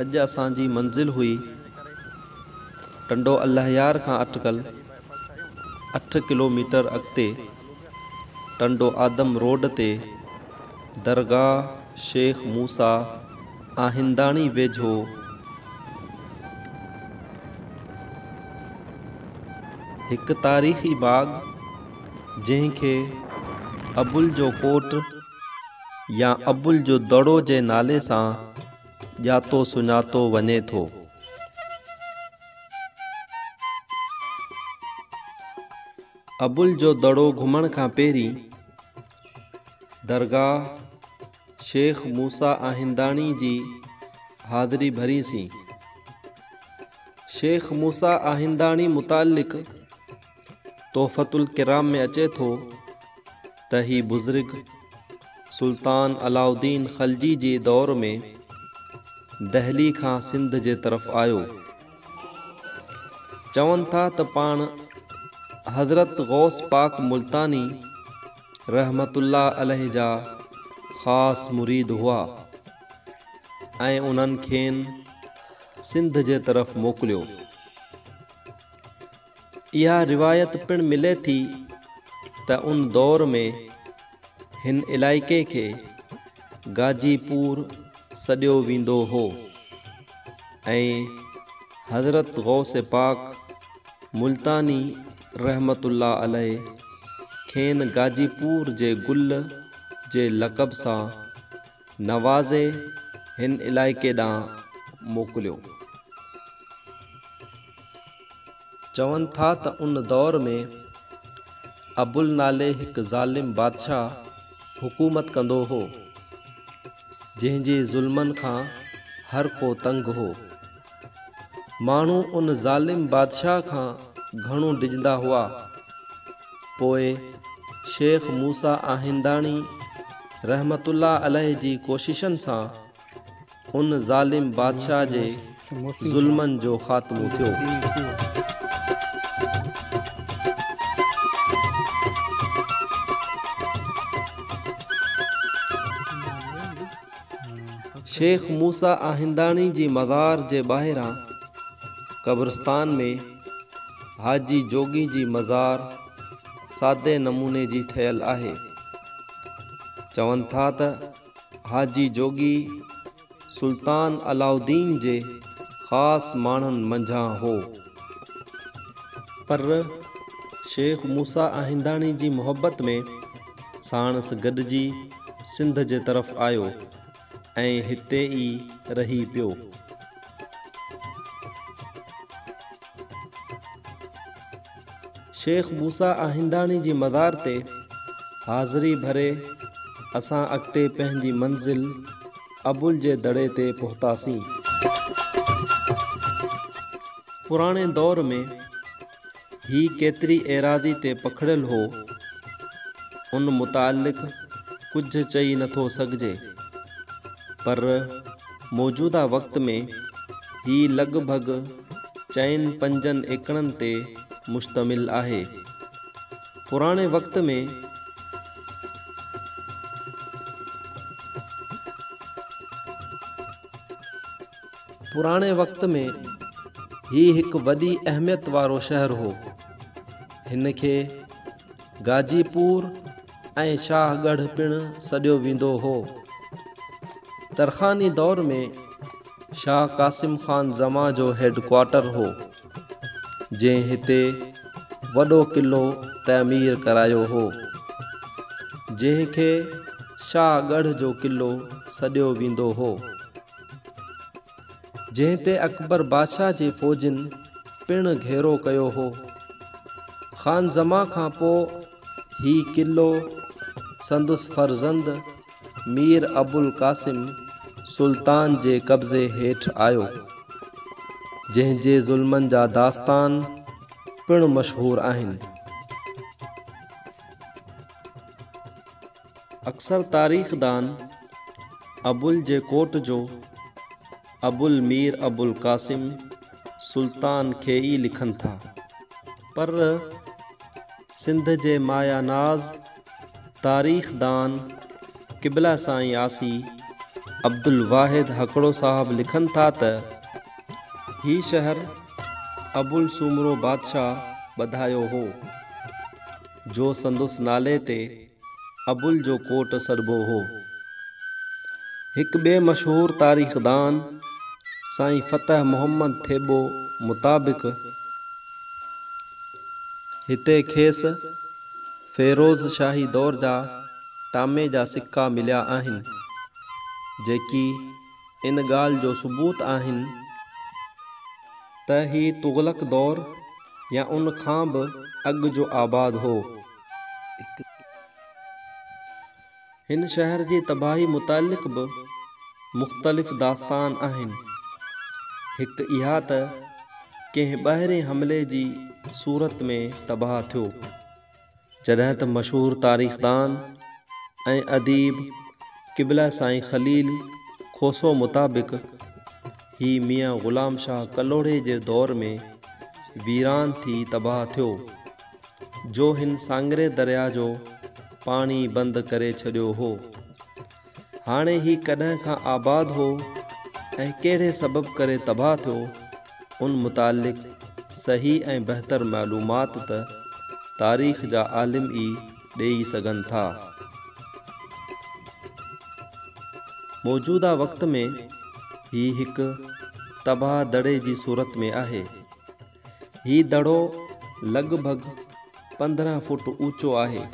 اڄ اسان جي منزل هئي ٽنڊو الهيار کان اٽڪل 8 ڪلوميٽر اڳتي ٽنڊو آدم روڊ تي درگاهه شيخ موسيٰ آهنداڻي ويجهو هڪ تاريخي باغ جنهن کي ابل جو ڪوٽ يا ابل جو دڙو جي نالي سان ڄاتو سڃاتو وڃي ٿو. ابل جو دڙو گهمڻ کان پهرين درگاهه شيخ موسيٰ آهنداڻي جي حاضري ڀريسين. شيخ موسيٰ آهنداڻي متعلق تحفة الڪرام ۾ اچي ٿو ته هي بزرگ سلطان علاؤالدين خلجي جي دور ۾ دهلي کان سنڌ جي طرف آيو. چون ٿا ته پاڻ حضرت غوث پاڪ ملتاني رحمة الله عليه جا خاص مريد هئا ۽ انهن کين سنڌ جي طرف موڪليو. اها روايت پڻ ملي ٿي ته ان دور ۾ هن علائقي کي گاجي پور سڏيو ويندو هو ۽ حضرت غوث پاڪ ملتاني رحمة الله عليه کين گاجي پور جي گل جي لقب سان نوازي هن علائقي ڏانهن موڪليو. چون ٿا ته ان دور ۾ ابل نالي هڪ ظالم بادشاهه حڪومت ڪندو هو، جنهن جي ظلمن کان هر ڪو تنگ هو. ماڻهو ان ظالم بادشاهه کان گهڻو ڊڄندا هئا. پوء شيخ موسيٰ آهنداڻي رحمة الله عليه جي ڪوششن سان ان ظالم بادشاهه جي ظلمن جو خاتمو ٿيو. شيخ موسيٰ آهنداڻي جي مزار جي ٻاهران قبرستان ۾ حاجي جوڳي جي مزار سادي نموني جي ٺهيل آهي. چون ٿا ته حاجي جوڳي سلطان علاؤالدين جي خاص ماڻهن منجهان هو. پر شيخ موسيٰ آهنداڻي جي محبت ۾ ساڻس گڏجي سنڌ جي طرف آيو ۽ هتي ئي رهي پيو. شيخ موسيٰ آهنداڻي جي مزار تي حاضري ڀري اسان اڳتي پنهنجي منزل ابل جي دڙي تي پهتاسين. پراڻي دور ۾ هي ڪيتري ايراضي تي پکڙيل هو، ان متعلق ڪجهه چئي نٿو سگهجي، پر موجوده وقت ۾ هي لڳ ڀڳ چئن پنجن ايڪڙن تي مشتمل آهي. پراڻي وقت ۾. پراڻي وقت ۾ هي هڪ وڏي اهميت وارو شهر هو. هن کي گاجي پور ۽ شاهه ڳڙهه پڻ سڏيو ويندو هو. ترخاني دور ۾ شاهه قاسم خان زمان جو هيڊ ڪوارٽر هو، جنهن هتي وڏو قلعو تعمير ڪرايو هو، جنهن کي شاهه ڳڙهه جو قلعو سڏيو ويندو هو. جنهن تي اڪبر بادشاهه جي فوجين پڻ گهيرو ڪيو هو. خان زمان کان پوء هي قلعو سندس فرزند مير ابوالقاسم سلطان جي قبضي هيٺ آيو، جنهن جي ظلمن جا داستان پڻ مشهور آهن. اڪثر تاريخدان ابل جي ڪوٽ جو ابل مير ابوالقاسم سلطان کي ئي لکن ٿا، پر سنڌ جي مايه ناز تاريخدان قبله سائين عاصي عبدالواحد هڪڙو صاحب لکن ٿا ته، هي شهر ابل سومرو بادشاهه ٻڌايو هو، جو سندس نالي تي ابل جو ڪوٽ سڏبو هو. هڪ ٻئي مشهور تاريخدان سائين فتح محمد ٿيٻو مطابق هتي کيس فيروز شاهي دور جا ٽامي جا سڪا مليا آهن، جيڪي ان ڳالهه جو ثبوت آهن ته هي تغلق دور يا ان کان به اڳ جو آباد هو. هن شهر جي تباهي متعلق به مختلف داستان آهن. هڪ اها ته ڪنهن ٻاهرين حملي جي صورت ۾ تباهه ٿيو. جڏهن ته مشهور تاريخدان ۽ اديب قبله سائين خليل کوسو مطابق هي ميان غلام شاهه ڪلهوڙي جي دور ۾ ويران ٿي تباهه ٿيو. جو هن ساڱري درياء جو پاڻي بند ڪري ڇڏيو هو. هاڻي هي ڪڏهن کان آباد هو ۽ ڪهڙي سبب ڪري تباهه ٿيو، ان متعلق صحيح ۽ بهتر معلومات ته تاريخ جا عالم ئي ڏيئي سگهن ٿا. موجوده وقت ۾ هي هڪ تباهه دڙي جي صورت ۾ آهي. هي دڙو لڳ ڀڳ 15 فوٽ اوچو آهي.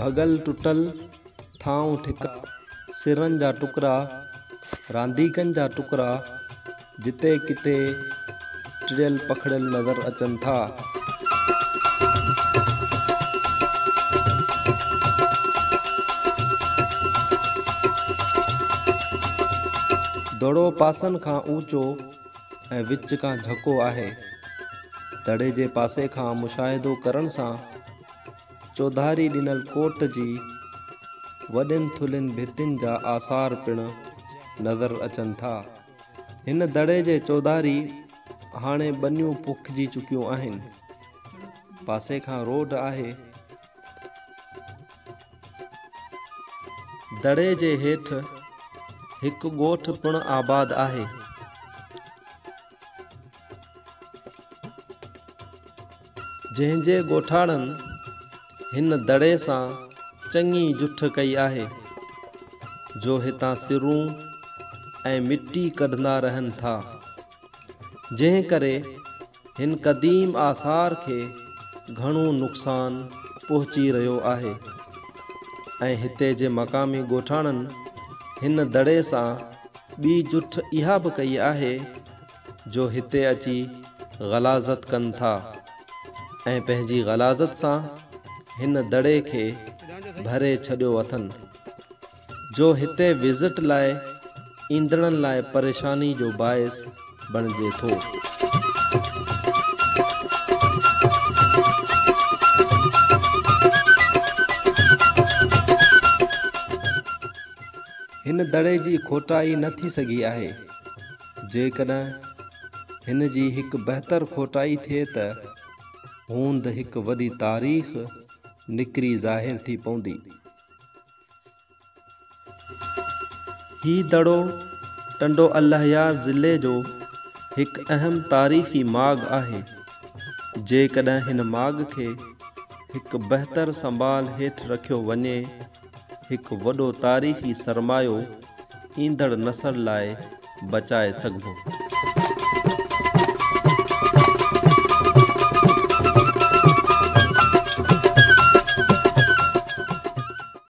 ڀڳل ٽٽل ٿانو ٺڪا، سرن جا ٽڪرا، رانديڪن جا ٽڪرا جتي ڪٿي ٽڙيل پکڙيل نظر اچن ٿا. دڙو پاسن کان اوچو ۽ وچ کان جهڪو آهي. دڙي جي پاسي کان مشاهدو ڪرڻ سان چوڌاري ڏنل ڪوٽ جي وڏين ٿلهين ڀتين جا آثار پڻ نظر اچن ٿا. هن دڙي جي چوڌاري هاڻي ٻنيون پوکجي چڪيون آهن. پاسي کان روڊ آهي. دڙي جي هيٺ هڪ ڳوٺ پڻ آباد آهي. جنهن جي ڳوٺاڻن هن دڙي سان چڱي جٺ ڪئي آهي، جو هتان سرون ۽ مٽي ڪڍندا رهن ٿا، جنهن ڪري هن قديم آثار کي گهڻو نقصان پهچي رهيو آهي ۽ هتي جي مقامي ڳوٺاڻن هن دڙي سان ٻي جٺ اها به ڪئي آهي جو هتي اچي غلاظت ڪن ٿا ۽ پنهنجي غلاظت سان هن دڙي کي ڀري ڇڏيو اٿن جو هتي وزٽ لاء ايندڙن لاء پريشاني جو باعث بڻجي ٿو. هن دڙي جي کوٽائي نه ٿي سگهي آهي. جيڪڏهن هن جي هڪ بهتر کوٽائي ٿئي ته هوند هڪ وڏي تاريخ نڪري ظاهر ٿي پوندي. هي دڙو ٽنڊو الهيار ضلعي جو هڪ اهم تاريخي ماڳ آهي. جيڪڏهن هن ماڳ کي هڪ بهتر سنڀال هيٺ رکيو وڃي هڪ وڏو تاريخي سرمايو ايندڙ نسل لاء بچائي سگهبو.